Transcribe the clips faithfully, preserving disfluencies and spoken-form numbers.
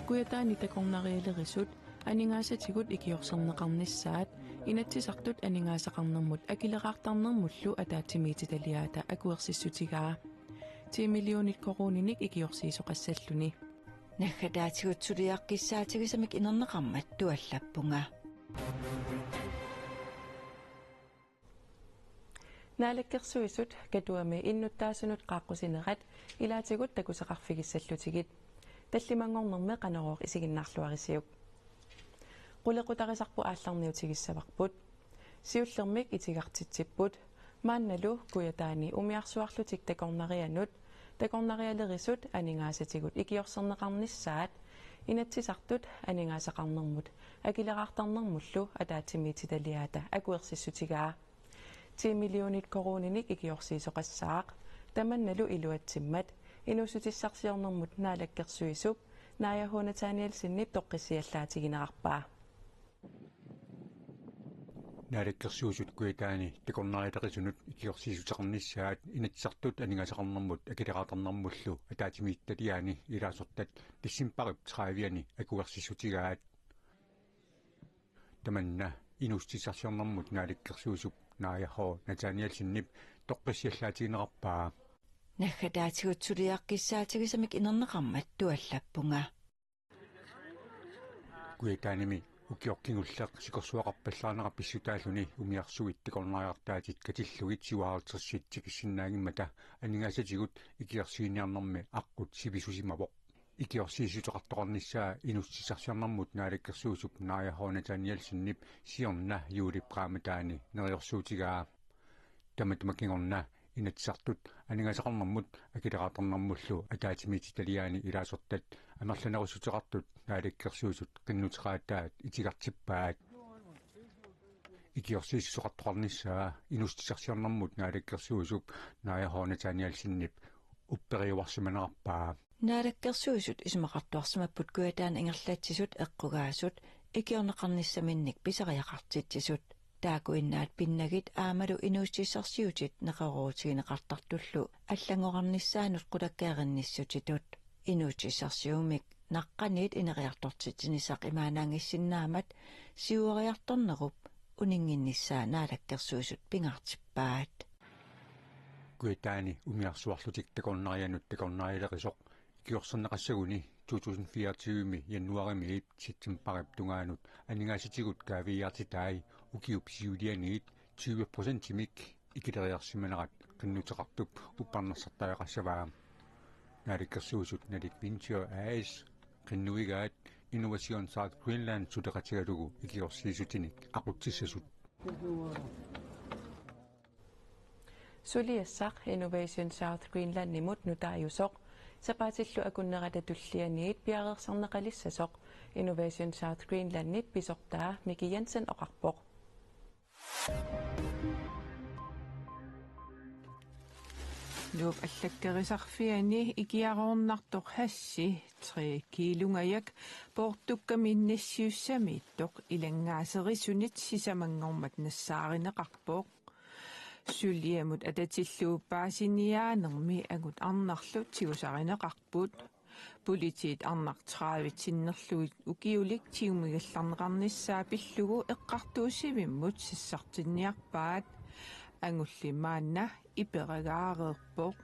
Kujataani takornarialerisut aningaasatigut ikiorserneqarnissaat Inatsisartut aningaasaqarnermut akileraartarnermullu ataatsimiititaliaata akuersissutigaa ti millionit koruuninik ikiorsiisoqassalluni. Naggataatigut suliaqqissaatigisamik inerneqarmat tuallappunga. Naalakkersuisut Katuami innuttaasunut qaaqqusinerat ilaatigut takuseqarfigissallutigit. Tallimanngornermi Qanorooq isiginnaarluarisiuk. Qulequtarisarput aallarniutigissavarput. Siullermik itigartitsipput. Maannalu Kujataani umiarsuarlutik takornarianut takornarialerisut aningaasatigut ikiorserneqarnissaat Inatsisartut aningaasaqarnermut akileraartarnermullu ataatsimiititaliaata akuersissutigaa. Ti millionit koruuninik ikiorsiisoqassaaq, tamannalu iluatsimmat inuussutissarsiornermut naalakkersuisup Naaja H. Nathanielsenip toqqissiallaatiginerarpaa. Naalakkersuisut Kujataani takornarialerisunut ikiorsiissuteqarnissaat Inatsisartut aningaasaqarnermut akileraartarnermullu ataatsimiititaliaani ilaasortat decembarip tredivianni akuersissutigaat. Tamanna inuussutissarsiornermut naalakkersuisup Naaja H. Nathanielsenip toqqissiallaatiginerarpaa. Naggataatigut suliaqqissaatigisamik inerneqarmat tuallappunga. Kujataanimi ukioq kingulleq sikorsuaqarpallaarnera pissutaalluni umiarsuit takornariartaatit katillugit syvoghalvtredsit tikissinnaanngimmata aningaasatigut ikiorsiiniarnermi aqqut sivisusimavoq. Ikiorsiissuteqartoqarnissaa inuussutissarsiornermut naalakkersuisup Naaja H. Nathanielsenip siorna juulip qaammataani neriorsuutigaa. Tamatuma kingorna Inatsisartut aningaasaqarnermut akileraartarnermullu ataatsimiititaliaani ilaasortat amerlanerussuteqartut naalakkersuisut qinnuteqaataat itigartippaat. Ikiorsiissuteqartoqarnissaa inuussutissarsiornermut naalakkersuisup Naaja H. Nathanielsenip upperiuarsimanerarpaa. Naalakkersuisut isumaqartuarsimapput Kujataani ingerlatsisut eqqugaasut ikiorneqarnissaminnik pisariaqartitsisut. Taakkuinnaat pinnagit aammalu inuussutissarsiutit neqeroorutigineqartartullu allanngorarnissaannut qulakkeerinnissutitut. Inuussutissarsiummik naqqaniit ineriartortitsinisaq imaannaanngissinnaammat siuariartornerup uninnginnissaa naalakkersuisut pingaartippaat. Kujataani umiarsuarlutik takornarianut takornarialerisoq ikiorserneqassaguni to tusind fireogtyve januaarimiit septembarip tungaanut aningaasatigut kaaviiaartitai ukiup siulianiit tyve procentimik ikileriarsimanerat qinnuteqartup uppernarsartariaqassavaa. Naalakkersuisut Nalik Venture A/S qinnuigaat Innovation South Greenland suleqatigalugu ikiorsiissutinik aqutsissasut. Suliassaq Innovation South Greenlandimut nutaajusoq sapaatillu akunnerata tullianiit piareersarneqalissasoq Innovation South Greenlandip pisortaa Miki Jensen oqarpoq. Nuup allakkerisarfiani ikiaroornartoq hashi tre kiilungajak poortukkami nassiussamiittoq ilanngaaserisunit sisamanngormat nassaarineqarpoq. Suliamut atatillugu paasiniaanermi angut arnarlu tigusarineqarput. Politiit arnaq tredive sinnerlugit ukiulik tigumigallarneqarnissaa pillugu eqqartuussivimmut sassartinniarpaat. Angulli maanna iperagaareerpoq.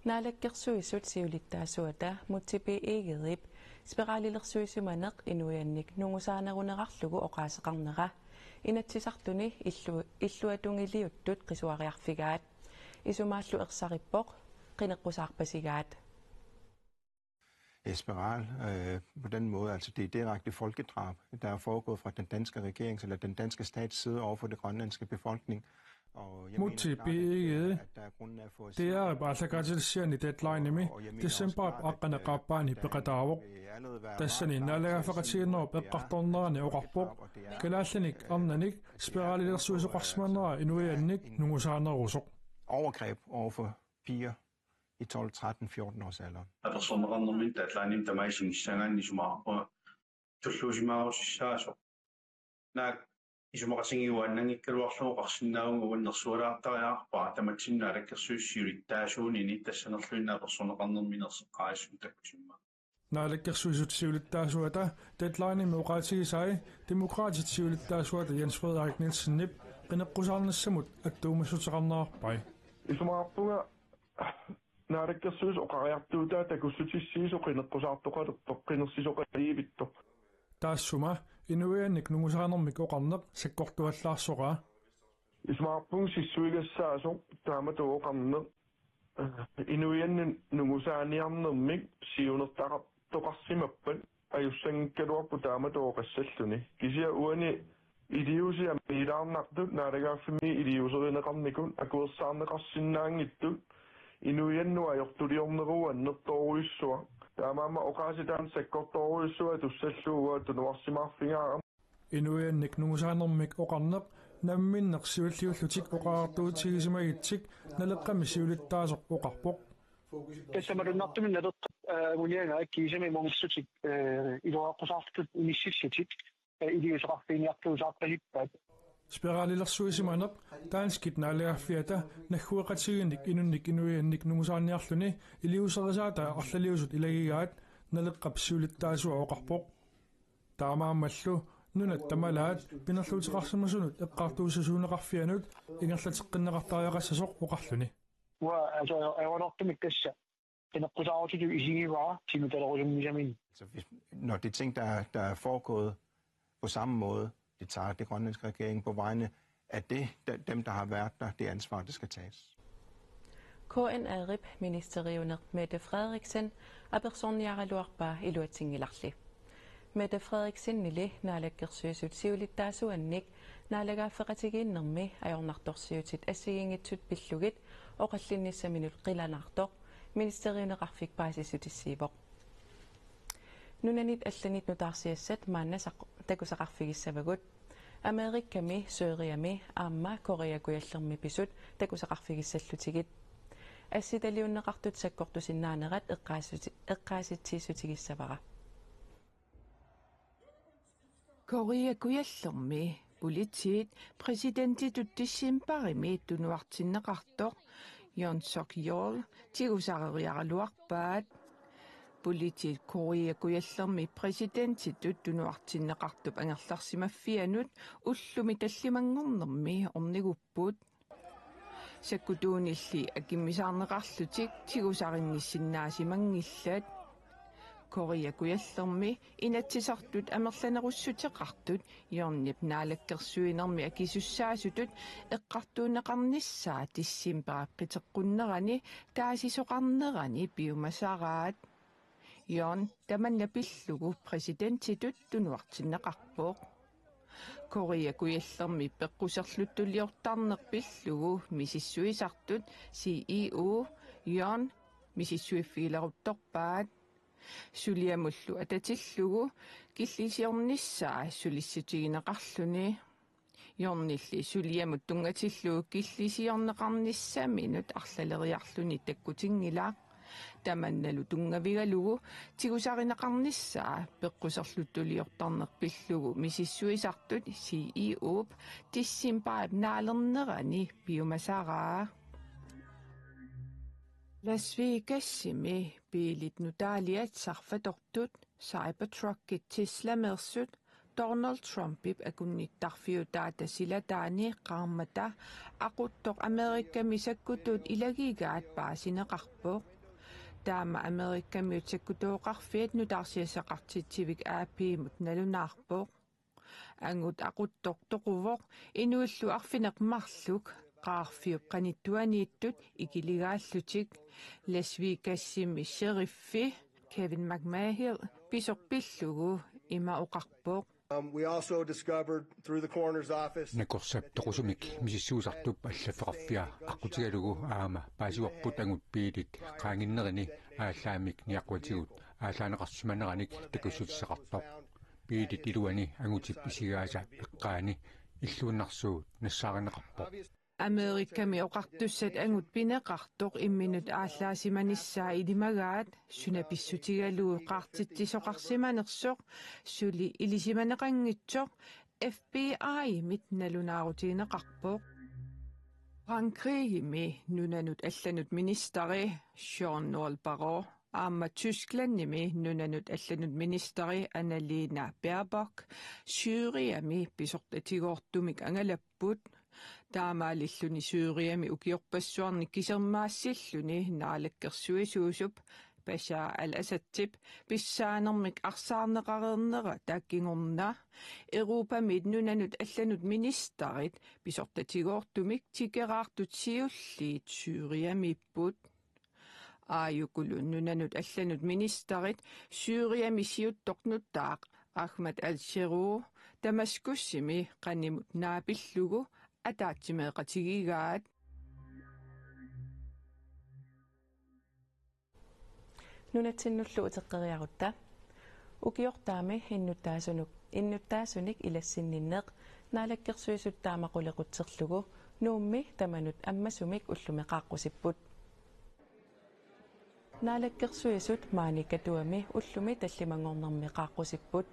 Naalakkersuisut siulittaasuata Múte B. Egedep spiralilersuisumaneq inuiannik nungusaanerunerarlugu oqaaseqarnera Inatsisartuni illu-, illuatungiliuttut qisuariarfigaat. Isumaallu ersarippoq qineqqusaarpasigaat. Spiral, øh, på den måde, altså det er direkte folkedrab, der er foregået fra den danske regerings eller den danske stats side over for den grønlandske befolkning. Og jeg mener Múte klart, B. Egede, at, øh, at der er grundlag for at sige, DR-ip aallakaatilissiaani Deadlinemi decembarip aqqaneq-aappaani peqataavoq. Tassani naalagaaffeqatigiinnerup eqqartornerani oqarpoq kalaallinik arnanik spiralilersuisoqarsimanera inuiannik nungusaanerusoq. Overgreb over for piger i tolv, tretten, fjorten års alderen. Apersorneqarnermini Deadlinemi tamaasa inissagaanni isumaqarpunga tulluusimaarusissaasoq. Naak Isumaqatigiit uannanngikkaluarlugu oqarsinnaavunga uannersualaartariaqarpara tamatsinnut naalakkersuisut siulittaasuunini tassanerluinnaq apersorneqarnermi inerteqqaarissumik takkusimavaa. Naalakkersuisut siulittaasuata Deadlinemi oqaatigisai Demokraatit siulittaasuata Jens Frederik Nielsenip qineqqusaarnissamut attuumassuteqarnerarpai. Isumaqarpunga naalakkersuisut oqariartuutaat takussutissiisoq qineqqusaartoqalertoq qinersisoqaliivittoq. Taassuma inuiannik nungusaanermik oqarneq sakkortuallaarsoraa. Isumaqarpunga sissuigassaasoq taamatut oqarneq, eh, inuiannut nungusaaniarnermik siunertaqartoqarsimappat ajussanngikkaluarpoq taamatut oqassalluni. Kisianni uani iliuusiami ilaarnartut naalagaaffimmi iliuuserineqarnikut akuersaarneqarsinnaanngitsut inuiannut ajortuliorneruvoq annertoorujussuaq. Taamaammat oqaasitaanut sakkortoorujussuaq tussallugu tunuarsimaarfigaara. Inuiannik nungusaanermik oqarneq namminneq siulliullutik oqariartuutigisimagitsik Naleqqami siulittaasoq oqarpoq. Tassa malunnartumik Naleqqap, eh, anguniagaa kiisami immersorlutik, eh, iluaqqusaartut inissillutik, eh, iliuuseqarfiginiartuusaarpasippaat. Spiralilersuisimaneq danskit naalagaaffiata naggueqatigiinnik inunnik inuiannik nungusaaniarluni iliuuserisaatai arlaliusut ilagigaat Naleqqap siulittaasua oqarpoq. Taamaammallu nunat tamalaat pinerluuteqarsimasunut eqqartuussisuuneqarfianut ingerlateqqinneqartariaqassasoq oqarluni. Uanga, altså, ajoraluartumik tassa qineqqusaarutitut isigivara timitalerusummisaminnut. Så hvis, når det er ting, der, der er foregået på samme måde, det tager det grønlandske regering på vegne af det, de-, dem, der har været der, det ansvar, det skal tages. K N R-ip ministeriuneq Mette Frederiksen apersorniaraluarpaa iluatsinngilarli. Mette Frederiksenili naalakkersuisut siulittaasuannik naalagaaffeqatigiinnermi ajornartorsiutit assigiinngitsut pillugit oqallinnissaminut qilanaartoq ministeriuneqarfik paasissutissiivoq. Nunanit allanit nutaarsiassat maanna saq-, takusaqarfigissavagut. Amerikami, Syriami aamma Korea Kujallermi pisut takusaqarfigissallutigit. Assitaliunneqartut sakkortusinnaanerat eqqaasuti-, eqqaasitsiissutigissavara. Korea Kujallermi politiit præsidentitut decembarimi tunuartinneqartoq Yoon Suk Yeol tigusareriaraluarpaat. Politiit Korea Kujallermi præsidentitut tunuartinneqartup angerlarsimaffianut ullumi tallimanngornermi ornigupput. Sakkutuunilli akimmisaarneqarlutik tigusarinnissinnaasimanngillat. Korea Kujallermi Inatsisartut amerlanerussuteqartut Yoonip naalakkersuinermi akisussaasutut eqqartuunneqarnissaa decembarip qiteqqunnerani taasisoqarnerani piumasaraat. Yoon tamanna pillugu præsidentitut tunuartinneqarpoq. Korea Kujallermi peqquserluttuliortarneq pillugu misissuisartut C E O Yoon misissuiffigileruttorpaat. Suliamullu atatillugu killisiornissaa sulissutigineqarluni. Yoonilli suliamut tunngatillugu killisiorneqarnissaminut arlaleriarluni takkutinngilaq. Tamannalu tunngavigalugu tigusarineqarnissaa peqquserluttuliortarneq pillugu misissuisartut C E O-p decembarip naalernerani piumasaraa. Las Vegasimi biilit nutaaliat sarfatortut Cybertruckit Teslameersut Donald Trumpip akunnittarfiutaata silataani qaarmata aquttoq Amerikami sakkutuut ilagigaat paasineqarpoq. Taama Amerikamiut sakkutooqarfiat nutaarsiassaqartitsivik A P-mut nalunaarpoq. Angut aquttoq toquvoq inuillu arfineq-marluk qaarfiup qanittuaniittut ikiligaallutik. Las Vegasimi sheriffi Kevin McMahill pisoq pillugu ima oqarpoq: Um, we also discovered through the coroner's office Nakorsap toqusumik misissuisartup allaffeqarfia aqqutigalugu aamma paasivarput angut biilit qaanginnerini aallaammik niaquatigut aallaaneqarsimaneranik takussutissaqartoq. Biilit iluani angutip isigaasa eqqaani illuinnarsuut nassaarineqarpoq. Amerikami oqartussat angut pineqartoq imminut aallaasimanissaa ilimagaat suna pissutigalugu qaartitsisoqarsimanersoq suli ilisimaneqanngitsoq F B I-mit nalunaarutigineqarpoq. Frankrigimi nunanut allanut ministeri Jean-Noël Barrot aamma Tysklandimi nunanut allanut ministeri Annalena Baerbock Syriami pisortatigoortumik angalapput. Taamaalilluni Syriami ukiorpassuarni kisermaassilluni naalakkersuisuusup Bashar al-Assadip pissaanermik arsaarneqareernerata kingorna Europamit nunanut allanut ministerit pisortatigoortumik tikeraartut siulliit Syriamiipput. Aajukulu nunanut allanut ministerit Syriami siuttoq nutaaq Ahmad al-Sharour Damaskusimi qanimut naapillugu ataatsimeeqatigigaat. Nunatsinnullu uteqqeriarutta. Ukiortaami innuttaasunuk, innuttaasunik ilassinninneq Naalakkersuisut taama qulequtserlugu Nuummi tamanut ammasumik ullumi qaaqqusipput. Naalakkersuisut maani Katuami ullumi tallimanngornermi qaaqqusipput.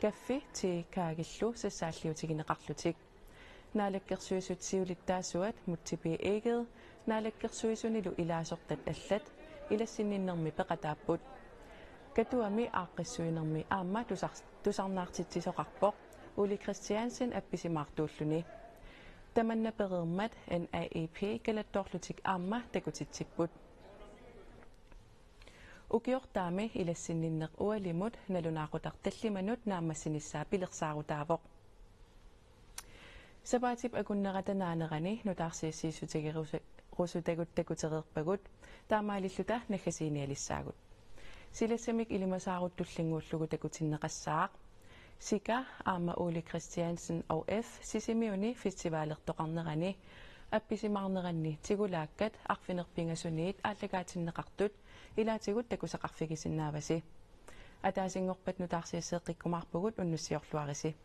Kaffi, tee, kaagillu sassaalliutigineqarlutik. Naalakkersuisut siulittaasuat Múte B. Egede naalakkersuisunilu ilaasortat allat ilassinninnermi peqataapput. Katuami aaqqissuinermi aamma tusar-, tusarnaartitsisoqarpoq Ole Kristiansen appisimaartuulluni. Tamanna pereermat N A E P kalattoorlutik aamma takutitsipput. Ukiortaami ilassinninneq ualimut nalunaaqutaq tallimanut naammassinissaa pilersaarutaavoq. Sapaatip akunnerata naanerani nutaarsiassiissutigerusutagut takutereerpagut, taamaalilluta naggasiinialissaagut. Silassamik ilimasaarut tullinnguullugu takutinneqassaaq. Sika aamma Ole Kristiansen O F Sisimiuni festivalertoqarnerani appisimaarneranni tigulaakkat arfineq-pingasuniit aallakaatinneqartut ilaatigut takusaqarfigisinnaavasi. Ataasinngorpat nutaarsiasseeqqikkumaarpugut, unnussiorluarisi.